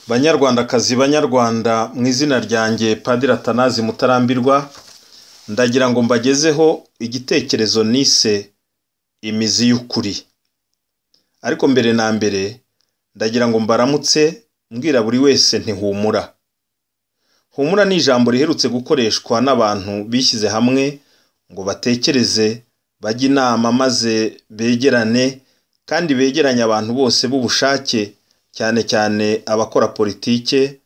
Banyarwandakazi, banyarwanda, mu izina ryanjye Padiri Atanazi Mutarambirwa, ndagira ngo mbagezeho igitekerezo nise imizi y'ukuri. Ariko mbere na mbere ndagira ngo mbaramutse mbwira buri wese nti humura. Humura ni ijambo riherutse gukoreshwa n'abantu bishyize hamwe ngo batekereze, bajye inama maze begerane, kandi begeranye abantu bose b'ubushake, cyane cyane abakora politike,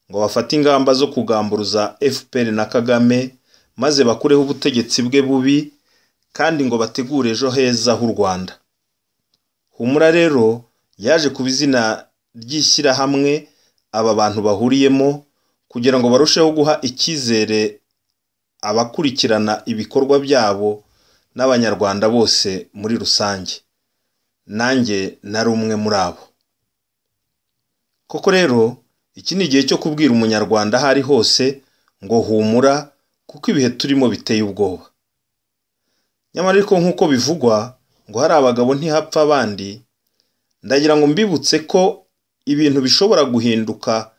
ngo bafate ingamba zo kugamburuza FPR na Kagame maze bakureho ubutegetsi bwe bubi, kandi ngo bategure ejo heza h'u Rwanda. Humura rero yaje kuba izina ry'ishyirahamwe aba bantu bahuriyemo kugira ngo barusheho guha icyizere abakurikirana ibikorwa byabo n'Abanyarwanda bose muri rusange. Nanjye nari umwe muri abo. Koko rero iki ni igihe cyo kubwira Umunyarwanda aho ari hose ngo humura, kuko ibihe turimo biteye ubwoba. Nyamara ariko nk'uko bivugwa ngo hari abagabo ntihapfa abandi, ndagira ngo mbibutse ko ibintu bishobora guhinduka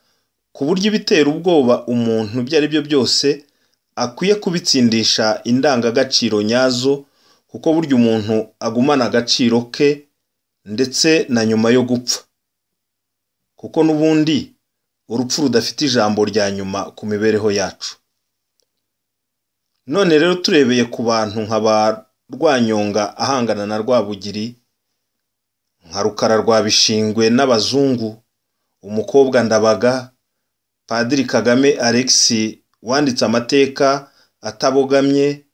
ku buryo ibitera ubwoba umuntu ibyo ari byo byose akwiye kubitsindisha indangagaciro nyazo, kuko burya umuntu agumana agaciro ke ndetse na nyuma yo gupfa, kuko n'ubundi urupfu rudafite ijambo rya nyuma ku mibereho yacu. None rero turebeye ku bantu nka ba Rwanyonga ahangana na Rwabugiri, nka Rukara rwa Bishingwe n'abazungu, umukobwa Ndabaga, Padiri Kagame Alexis wanditse amateka atabogamye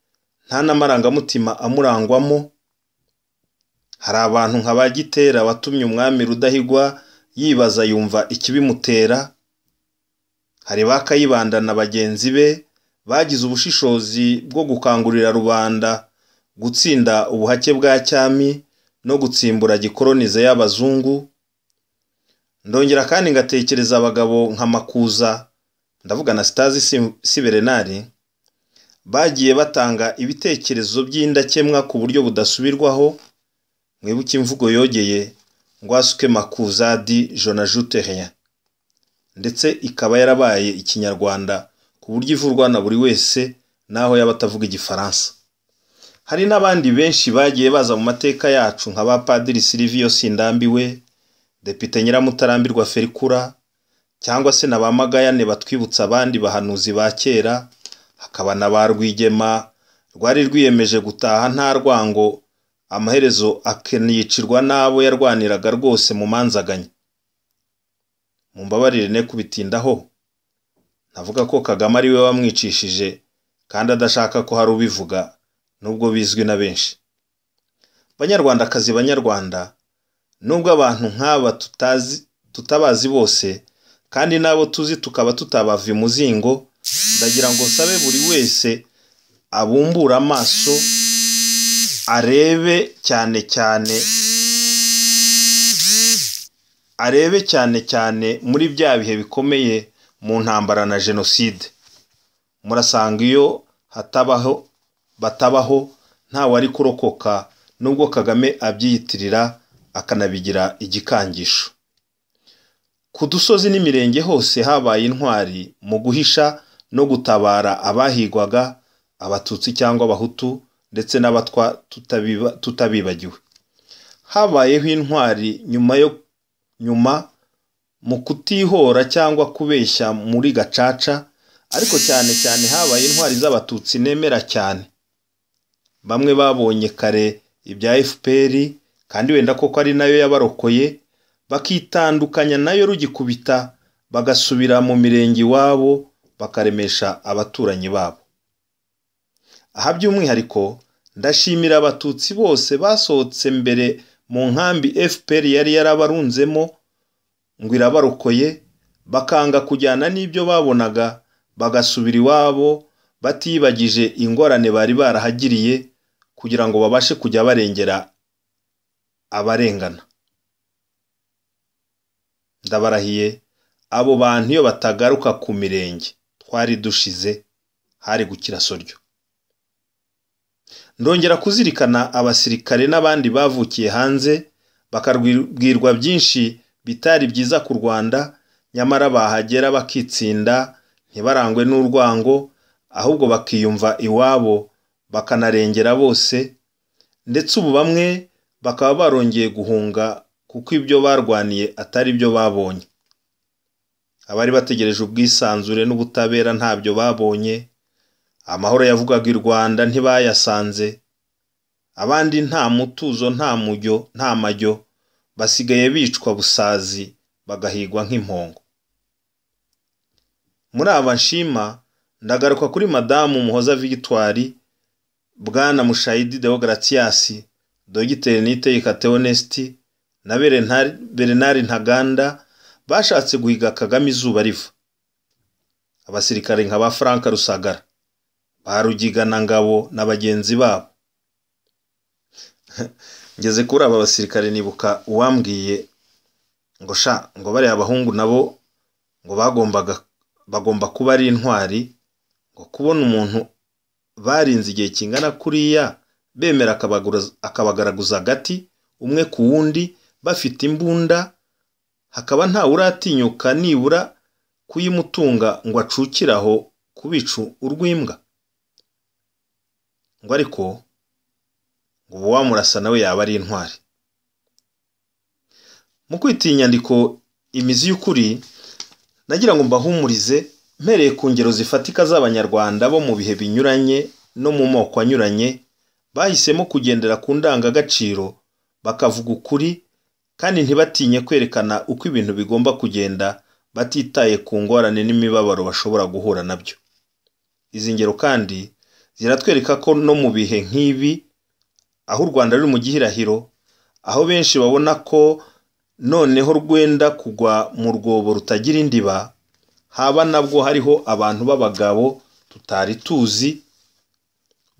nta n'amarangamutima amurangwamo, hari abantu nka ba Gitera watumye umwami Rudahigwa yibaza yumva ikibimutera, hari ba Kayibanda na bagenzi be bagize ubushishozi bwo gukangurira rubanda gutsinda ubuhake bwa cyami no gutsimbura gikolonize y'abazungu. Ndongera kandi ngatekereza abagabo nka Makuza, ndavuga na Sitazi si Berenari, bagiye batanga ibitekerezo by'indakemwa ku buryo budasubirwaho. Mwibuke imvugo yogeye ngo asuke Makuza di je n'ajoute rien, ndetse ikaba yarabaye ikinyarwanda ku buryo ivurwa na buri wese naho yaba atavuga igifaransa. Hari n'abandi benshi bagiye baza mu mateka yacu nka ba Padiri Silvio Sindambiwe, Depite Nyiramutarambirwa Ferikura, cyangwa se na ba Magayane batwibutsa abandi bahanuzi ba kera, hakaba na ba Rwigema rwari rwiyemeje gutaha nta rwango, amaherezo akaniyicirwa n'abo yarwaniraga rwose mu manzaganya. Mumbabarire ne kubitindaho, navuga ko Kagame ari we wamwicishije kandi adashaka ko hari ubivuga nubwo bizwi na benshi. Banyarwandakazi, banyarwanda, nubwo abantu nk'aba tutabazi bose kandi n'abo tuzi tukaba tutabava imuzingo, ndagira ngo sabe buri wese abumbura amaso arebe cyane cyane, arebe cyane cyane muri bya bihe bikomeye mu ntambara na jenoside. Murasanga iyo hatabaho batabaho ntawe ari kurokoka, nubwo Kagame abyiyitirira akanabigira igikangisho. Ku dusozi n'imirenge hose habaye intwari mu guhisha no gutabara abahigwaga, abatutsi cyangwa abahutu ndetse n'abatwa tutabibagiwe. Habayeho intwari nyuma mu kutihora cyangwa kubeshya muri gacaca, ariko cyane cyane habaye intwari z'abatutsi nemera cyane. Bamwe babonye kare ibya FPR kandi wenda koko ari nayo yabarokoye, bakitandukanya nayo rugikubita, bagasubira mu mirenge iwabo bakaremesha abaturanyi babo. Aha by'umwihariko ndashimira abatutsi bose basohotse mbere mu nkambi FPR yari yarabarunzemo ngo irabarokoye, bakanga kujyana n'ibyo babonaga bagasubira iwabo batibagije ingorane bari barahagiriye kugira ngo babashe kujya barengera abarengana. Ndabarahiye abo bantu iyo batagaruka ku mirenge twari dushize, hari gukira soryo. Ndongera kuzirikana abasirikare n'abandi bavukiye hanze bakabwirwa byinshi bitari byiza ku Rwanda, Nyamara bahagera bakitsinda, ntibarangwe n'urwango, ahubwo bakiyumva iwabo bakanarengera bose, ndetse ubu bamwe bakaba barongeye guhunga kuko ibyo barwaniye atari byo babonye. Abari bategereje ubwisanzure n'ubutabera ntabyo babonye, amahoro yavugaga i Rwanda ntibayasanze, abandi nta mutuzo nta mujyo nta majyo, basigaye bicwa busazi bagahigwa nk'impongo. Muri aba nshima ndagaruka kuri Madamu Muhoza Victoire, Bwana Mushayidi Deogratias, Dogiteri Niyitegeka Theoneste na Bernard Ntaganda bashatse guhiga Kagame izuba riva. Abasirikare nka ba Frank Rusagara, ba Rugigana Ngabo na bagenzi babo. Ngeze kuri aba basirikare nibuka uwambwiye ngo sha ngo bariya abahungu nabo ngo bagomba kuba ari intwari, ngo kubona umuntu barinze igihe kingana kuriya bemera akabagaraguza agati umwe ku wundi bafite imbunda, hakaba ntawe uratinyuka nibura kuyimutunga ngo acukire aho kubica urw'imbwa. Ngo ariko ngo ubu wamurasa nawe yaba ari intwari. Mu kwita iyi nyandiko imizi y'ukuri, nagira ngo mbahumurize mpereye ku ngero zifatika z'Abanyarwanda bo mu bihe binyuranye no mu moko anyuranye bahisemo kugendera ku ndangagaciro, bakavuga ukuri kandi ntibatinye kwerekana uko ibintu bigomba kugenda batitaye ku ngorane n'imibabaro bashobora guhura nabyo. Izi ngero kandi ziratwereka ko no mu bihe nk'ibi, aho u Rwanda ruri mu gihirahiro, aho benshi babona ko noneho rwenda kugwa mu rwobo rutagira indiba, haba nabwo hariho abantu b'abagabo tutari tuzi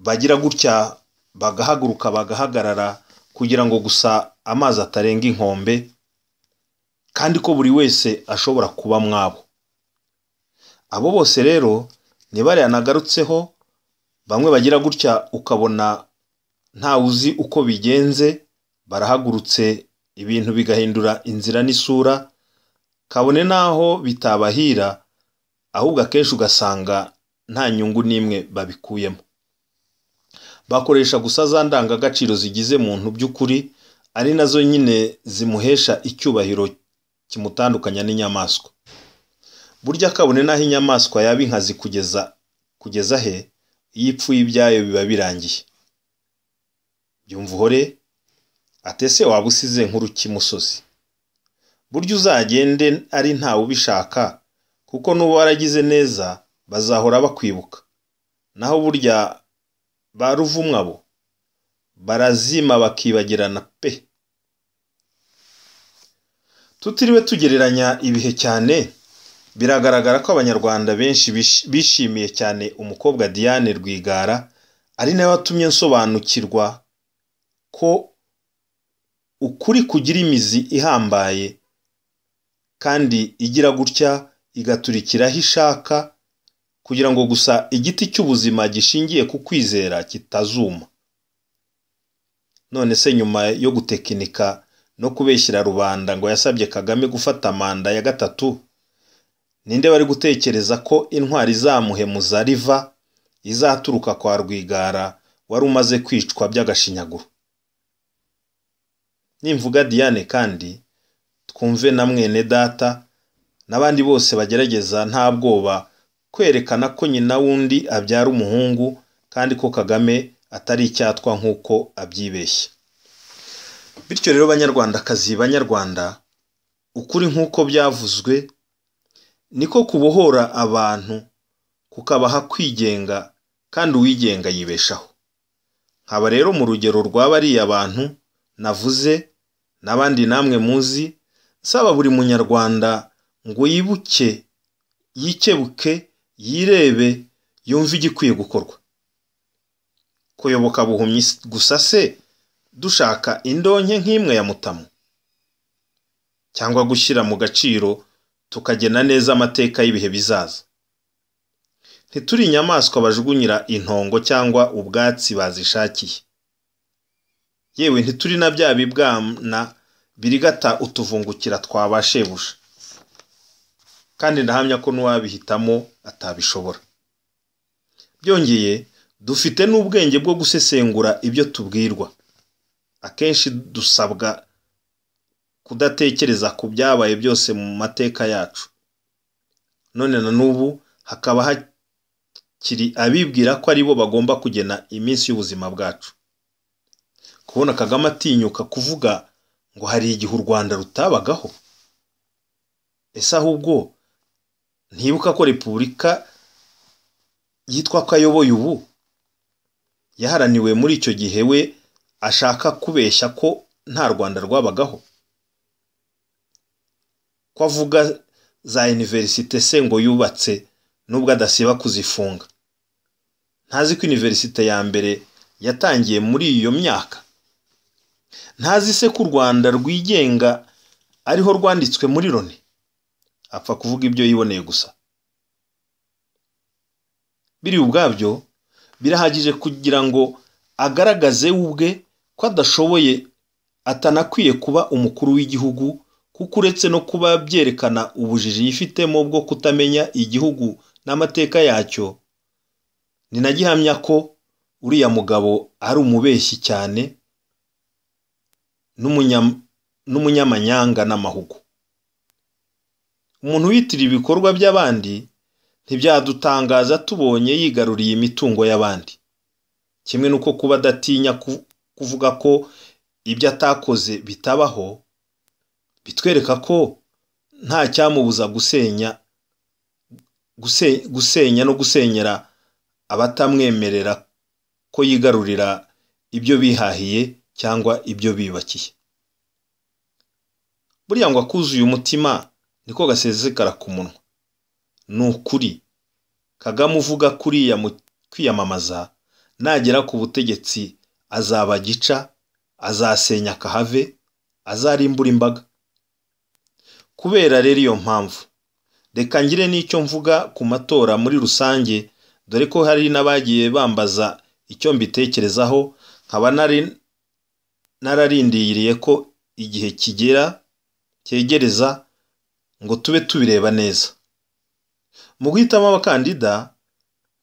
bagira gutya bagahaguruka bagahagarara kugira ngo gusa amazi atarenga inkombe, kandi ko buri wese ashobora kuba mwabo. Abo bose rero ni bariya nagarutseho, bamwe bagira gutya ukabona ntawe uzi uko bigenze, barahagurutse ibintu bigahindura inzira n'isura, kabone n'aho bitabahira, ahubwo akenshi ugasanga nta nyungu n'imwe babikuyemo. Bakoresha gusa za ndangagaciro zigize muntu by'ukuri, ari nazo nyine zimuhesha icyubahiro kimutandukanya n'inyamaswa. Burya kabone n'aho inyamaswa yaba inkazi kugeza he, iyo ipfuye ibyayo biba birangiye. Byumva uhore atese waba usize nkuru kimusozi. Burya uzagende ari ntawe ubishaka, kuko nuba waragize neza bazahora bakwibuka. Naho burya ba ruvumwa bo barazima bakibagirana pe. Tutiriwe tugereranya ibihe cyane, biragaragara ko Abanyarwanda benshi bishimiye cyane umukobwa Diane Rwigara, ari nawe watumye nsobanukirwa ko ukuri kugira imizi ihambaye kandi igira gutya igaturikira aho ishaka, kugira ngo gusa igiti cy'ubuzima gishingiye ku kwizera kitazuma. None se nyuma yo gutekinika no kubeshyira rubanda ngo yasabye Kagame gufata manda ya gatatu, ninde wari gutekereza ko intwari izamuhemuza riva izaturuka kwa Rwigara wari umaze kwicwa by'agashinyaguro? Nimvuga Diane kandi twumve na mwene data n'abandi bose bagerageza nta bwoba kwerekana ko nyina wundi abyara umuhungu, kandi ko Kagame atari icyatwa nk'uko abyibeshya. Bityo rero Banyarwandakazi, Banyarwanda, ukuri nk'uko byavuzwe niko kubohora abantu kukabaha kwigenga, kandi uwigenga yibeshaho. Nkaba rero mu rugero rwa bariya bantu navuze n'abandi namwe muzi, nsaba buri munyarwanda ngo yibuke, yikebuke, yirebe, yumve igikwiye gukorwa. Kuyoboka buhumyi gusa se dushaka indonke nk'imwe ya Mutamu, cyangwa gushyira mu gaciro tukagena neza amateka y'ibihe bizaza? Ntituri inyamaswa bajugunyira intongo cyangwa ubwatsi bazishakiye. Yewe ntituri na bya bibwana birigata utuvungukira twa ba shebuja. Kandi ndahamya ko n'uwabihitamo atabishobora. Byongeye, dufite n'ubwenge bwo gusesengura ibyo tubwirwa. Akenshi dusabwa kudatekereza ku byabaye byose mu mateka yacu. None na n'ubu hakaba hakiri abibwira ko aribo bagomba kugena iminsi y'ubuzima bwacu. Kubona Kagame atinyuka kuvuga ngo hari igihe u Rwanda rutabagaho, ese ahubwo ntibuka ko repubulika yitwa ko ayoboye ubu yaharaniwe muri icyo gihe, we ashaka kubeshya ko nta Rwanda rwabagaho? Ko avuga za iniverisite se ngo yubatse nubwo adasiba kuzifunga, ntazi ko iniverisite ya mbere yatangiye muri iyo myaka? Ntazi se ko u Rwanda rwigenga ariho rwanditswe muri Loni? Apfa kuvuga ibyo yiboneye gusa. Biri ubwabyo birahagije kugira ngo agaragaze we ubwe ko adashoboye, atanakwiye kuba umukuru w'igihugu, kuko uretse no kuba byerekana ubujiji yifitemo bwo kutamenya igihugu n'amateka yacyo, ni na gihamya ko uriya mugabo ari umubeshyi cyane n'umunyamanyanga n'amahugu. Umuntu witira ibikorwa by'abandi ntibyadutangaza tubonye yigaruriye imitungo y'abandi. Kimwe n'uko kuba adatinya kuvuga ko ibyo atakoze bitabaho, bitwereka ko nta cyamubuza gusenya no gusenyera abatamwemerera ko yigarurira ibyo bihahiye cyangwa ibyo biyubakiye. Buriya ngo akuzuye umutima niko gasesekara ku munwa. Ni ukuri Kagame uvuga kuriya mu kwiyamamaza, nagera ku butegetsi azaba gica, azasenya akahave, azarimbura imbaga. Kubera rero iyo mpamvu, reka ngire n'icyo mvuga ku matora muri rusange, dore ko hari n'abagiye bambaza icyo mbitekerezaho, nkaba nararindiriye ko igihe kigera cyegereza ngo tube tubireba neza. Mu guhitamo abakandida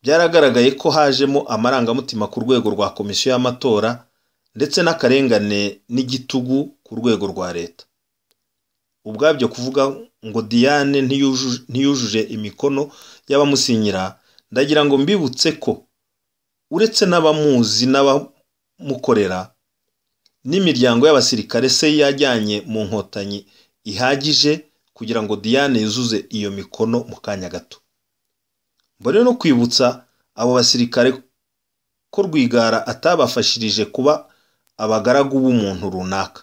byaragaragaye ko hajemo amarangamutima ku rwego rwa komisiyo y'amatora, ndetse n'akarengane n'igitugu ku rwego rwa leta. Ubwabyo kuvuga ngo Diane ntiyujuje imikono y'abamusinyira, ndagira ngo mbibutse ko uretse n'abamuzi n'abamukorera, n'imiryango y'abasirikare se yajyanye mu nkotanyi ihagije kugira ngo Diane yuzuze iyo mikono mu kanya gato. Mbone no kwibutsa abo basirikare ko Rwigara atabafashirije kuba abagaragu b'umuntu runaka.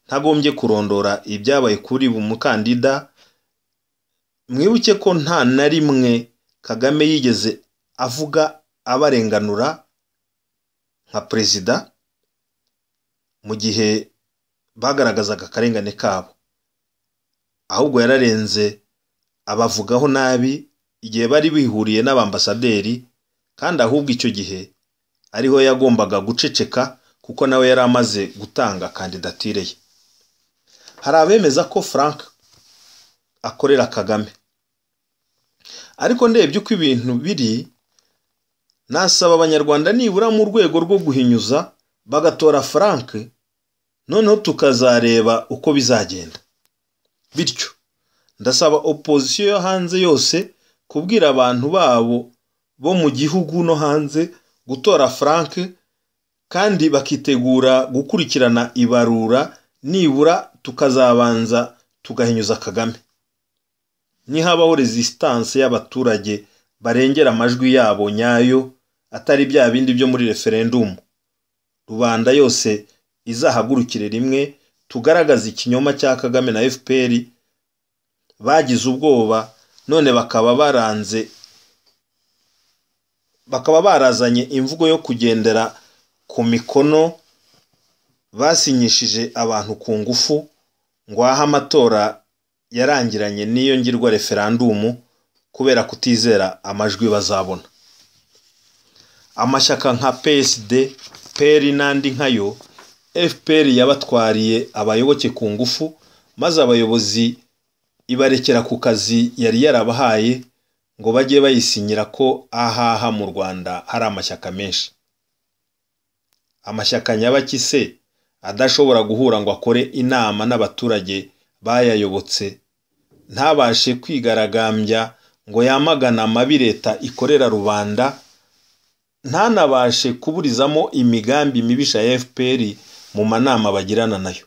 Ntagombye kurondora ibyabaye kuri ubu mukandida, mwibuke ko nta na rimwe Kagame yigeze avuga abarenganura nka perezida mu gihe bagaragazaga akarengane kabo, ahubwo yararenze abavugaho nabi igihe bari bihuriye n'abambasaderi, kandi ahubwo icyo gihe ariho yagombaga guceceka kuko nawe yari amaze gutanga kandidatire ye. Hari abemeza ko Frank akorera Kagame, ariko ndebye uko ibintu biri, nasaba abanyarwanda nibura mu rwego rwo guhinyuza bagatora Frank, noneho tukazareba uko bizagenda. Bityo ndasaba opozisiyo yo hanze yose kubwira abantu babo bo mu gihugu no hanze gutora Frank, kandi bakitegura gukurikirana ibarura, nibura tukazabanza tugahinyuza Kagame. Nihabaho resistance y'abaturage barengera amajwi yabo nyayo, atari bya bindi byo muri referendum, rubanda yose izahagurukire rimwe tugaragaza ikinyoma cya Kagame na FPR bagize ubwoba, none bakaba barazanye imvugo yo kugendera ku mikono basinyishije abantu ku ngufu, ngo aho amatora yarangiranye n'iyo ngirwa referandumu kubera kutizera amajwi bazabona. Amashyaka nka PSD, PL n'andi nkayo, FPR yabatwariye abayoboke ku ngufu, maze abayobozi ibarekera ku kazi yari yarabahaye ngo bajye bayisinyira ko ahaha mu Rwanda hari amashyaka menshi. Amashyaka nyabaki se adashobora guhura ngo akore inama n'abaturage bayayobotse, ntabashe kwigaragambya ngo yamagane amabi leta ikorera rubanda, ntanabashe kuburizamo imigambi mibisha ya FPR mu manama bagirana nayo.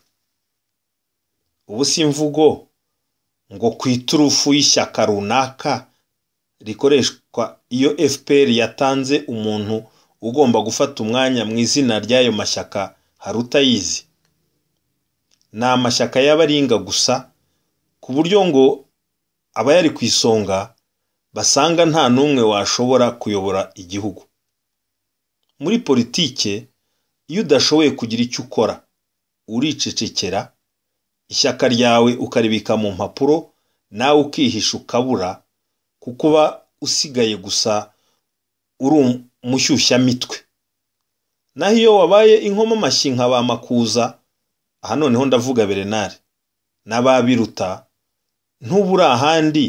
Ubu si imvugo ngo ku iturufu y'ishyaka runaka rikoreshwa iyo FPR yatanze umuntu ugomba gufata umwanya mu izina ry'ayo mashyaka hari utayizi. Ni amashyaka y'abaringa gusa, ku buryo ngo abayari ku isonga basanga nta n'umwe washobora kuyobora igihugu. Muri politike, iyo udashoboye kugira icyo ukora, uricecekera, ishyaka ryawe ukaribika mu mpapuro, nawe ukihisha ukabura, kuko uba usigaye gusa uri umushyushyamitwe. Naho iyo wabaye inkomamashyi nka ba Makuza, aha noneho ndavuga Bernard, n'ababiruta, ntuba uri ahandi,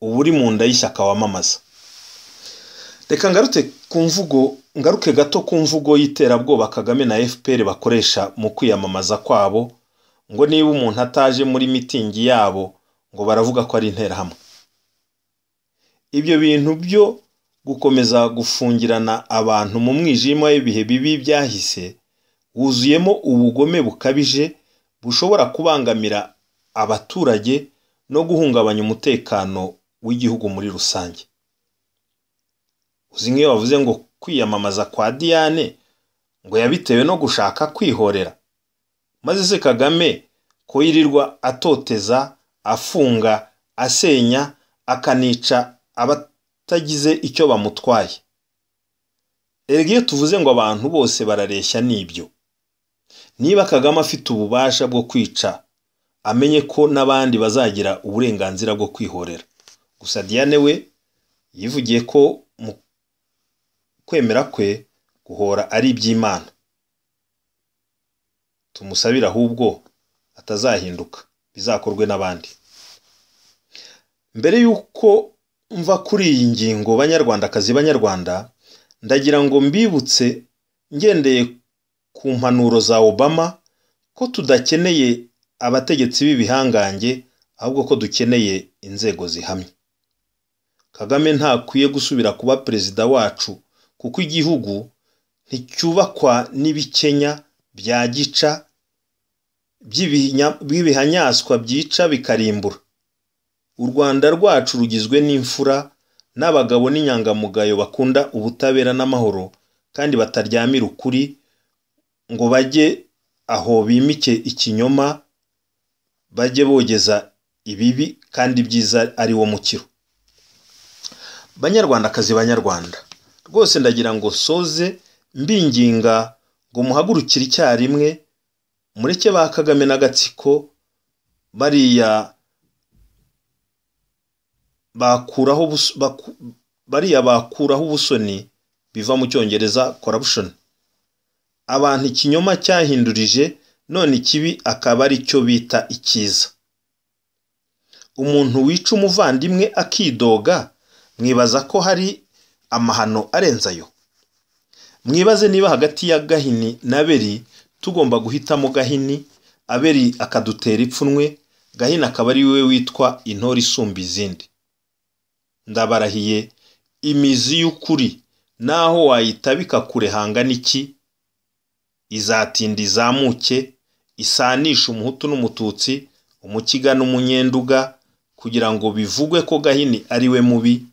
uba uri mu nda y'ishyaka wamamaza. Reka ngaruke gato ku mvugo y'iterabwoba Kagame na FPR bakoresha mu kwiyamamaza kwabo, ngo niba umuntu ataje muri mitingi yabo ngo baravuga ko ari interahamwe. Ibyo bintu byo gukomeza gufungirana abantu mu mwijima w'ibihe bibi byahise, wuzuyemo ubugome bukabije bushobora kubangamira abaturage no guhungabanya umutekano w'igihugu muri rusange. Uzi nk'iyo bavuze ngo kwiyamamaza kwa Diane ngo yabitewe no gushaka kwihorera, maze se Kagame ko yirirwa atoteza, afunga, asenya, akanica abatagize icyo bamutwaye. Erega iyo tuvuze ngo abantu bose barareshya nibyo. Niba Kagame afite ububasha bwo kwica, amenye ko n'abandi bazagira uburenganzira bwo kwihorera. Gusa Diane we yivugiye ko mu kwemera kwe guhora ari iby'Imana. Tumusabire ahubwo atazahinduka, bizakorwe n'abandi. Mbere y'uko mva kuri iyi ngingo, banyarwandakazi banyarwanda, ndagira ngo mbibutse ngendeye ku mpanuro za Obama ko tudakeneye abategetsi b'ibihangange, ahubwo ko dukeneye inzego zihamye. Kagame ntakwiye gusubira kuba perezida wacu, kuko igihugu nticyubakwa n'ibikenya bya gica by'ibihanyaswa byica bikarimbura. U Rwanda rwacu rugizwe n'imfura n'abagabo n'inyangamugayo bakunda ubutabera n'amahoro, kandi bataryamira ukuri ngo bajye aho bimike ikinyoma, bajye bogeza ibibi kandi ibyiza ari wo mukiro. Banyarwandakazi banyarwanda, rwose ndagira ngo soze mbinginga ngo muhagurukire icyarimwe, mureke ba Kagame n'agatsiko bariya bakuraho ubusoni biva mu cyongereza corruption. Abantu ikinyoma cyahindurije, none ikibi akaba ari cyo bita icyiza. Umuntu wica umuvandimwe akidoga, mwibaza ko hari amahano arenze ayo? Mwibaze niba hagati ya Gahini na Abeli tugomba guhitamo Gahini, Abeli akadutera ipfunwe, Gahini akaba ari we witwa intore isumba izindi. Ndabarahiye, imizi y'ukuri naho wayitabika kure hangana iki, izatinda izamuke, isanisha umuhutu n'umututsi, umukiga n'umunyenduga, kugira ngo bivugwe ko Gahini ari we mubi,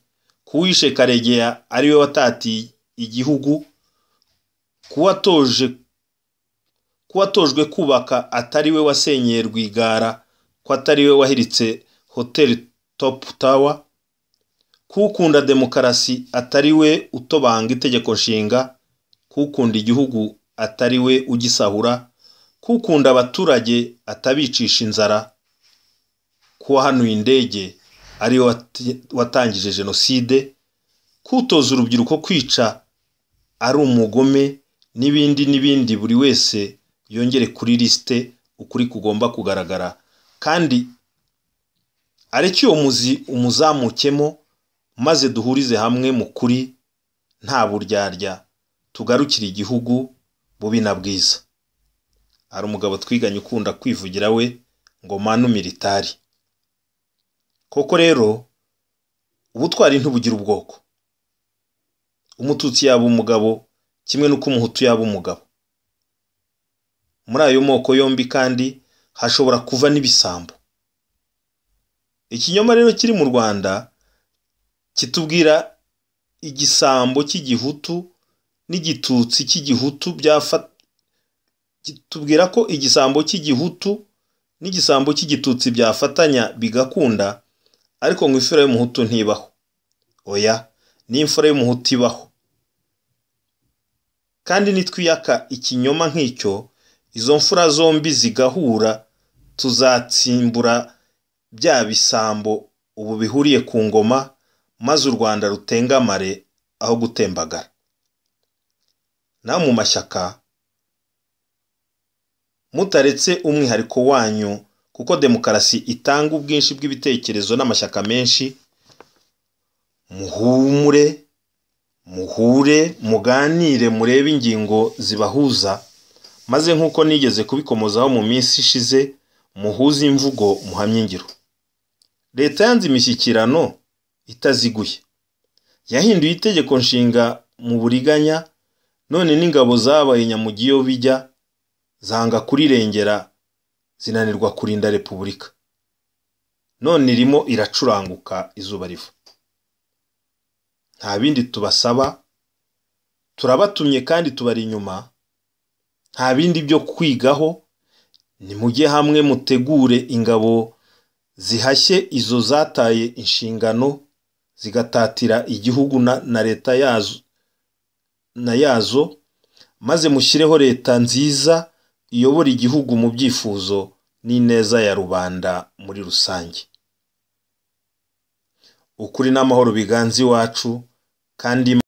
kuwishe Karegeya ari we watatiye igihugu, kuwatojwe kubaka atari we wasenyeye Rwigara, ko atari we wahiritse Hotel Top Tower, kukunda demokarasi atari we utobanga itegeko nshinga, kukunda igihugu atari we ugisahura, kukunda abaturage atabicisha inzara, kuwahanuye indege ari we watangije jenoside, kutoza urubyiruko kwica ari umugome, n'ibindi n'ibindi. Buri wese yongere kuri lisite ukuri kugomba kugaragara, kandi Areke uwo muzi umuzamukemo, maze duhurize hamwe mu kuri nta buryarya, tugarukire igihugu bubi na bwiza. Hari umugabo twiganye ukunda kwivugira we ngo manu militari. Koko rero ubutwari ntibugira ubwoko. Umututsi yaba umugabo kimwe n'uko umuhutu yaba umugabo. Muri ayo moko yombi kandi hashobora kuva n'ibisambo. Ikinyoma rero kiri mu Rwanda kitubwira igisambo cy'igihutu n'igitutsi cy'igihutu kitubwira ko igisambo cy'igihutu n'igisambo cy'igitutsi byafatanya bigakunda, ariko ngo imfura y'umuhutu ntibaho. Oya, n'imfura y'umuhutu ibaho. Kandi nitwiyaka ikinyoma nk'icyo, izo mfura zombi zigahura, tuzatsimbura bya bisambo ubu bihuriye ku ngoma, maze u Rwanda rutengamare aho gutembagara. Naho mu mashyaka mutaretse umwihariko wanyu, kuko demokarasi itanga ubwinshi bw'ibitekerezo n'amashyaka menshi, muhumure, muhure, muganire, murebe ingingo zibahuza, maze nk'uko nigeze kubikomozaho mu minsi ishize, muhuze imvugo, muhamye ingiro. Leta yanze imishyikirano itaziguye, yahinduye itegeko nshinga mu buriganya, none n'ingabo zabaye nyamugiyo bijya zanga kurirengera, zinanirwa kurinda repubulika. None irimo iracuranguka izuba riva. Nta bindi tubasaba, turabatumye kandi tubari inyuma. Nta bindi byo kwigaho, nimujye hamwe mutegure ingabo zihashye izo zataye inshingano, zigatatira igihugu na leta yazo na yazo, maze mushyireho leta nziza iyobora igihugu mu byifuzo n'ineza ya rubanda muri rusange. Ukuri n'amahoro biganze iwacu, kandi